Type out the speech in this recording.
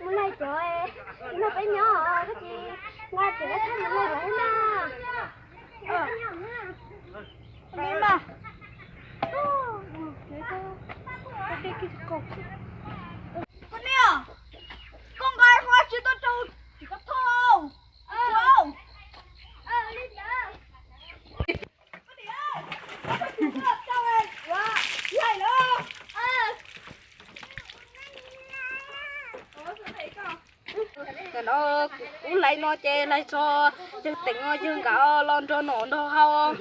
Mus laig cov no peb nyob, koj tsis nqa cov dab tsi mus laig lawv na. Li mas. Koj niam, koj nqa hauv tsev tuaj rau txiv Kab Thoj. Tam no kuv laig no ces laig txog yawg Teem no, yawg nkawd los nrog nom nrog haus.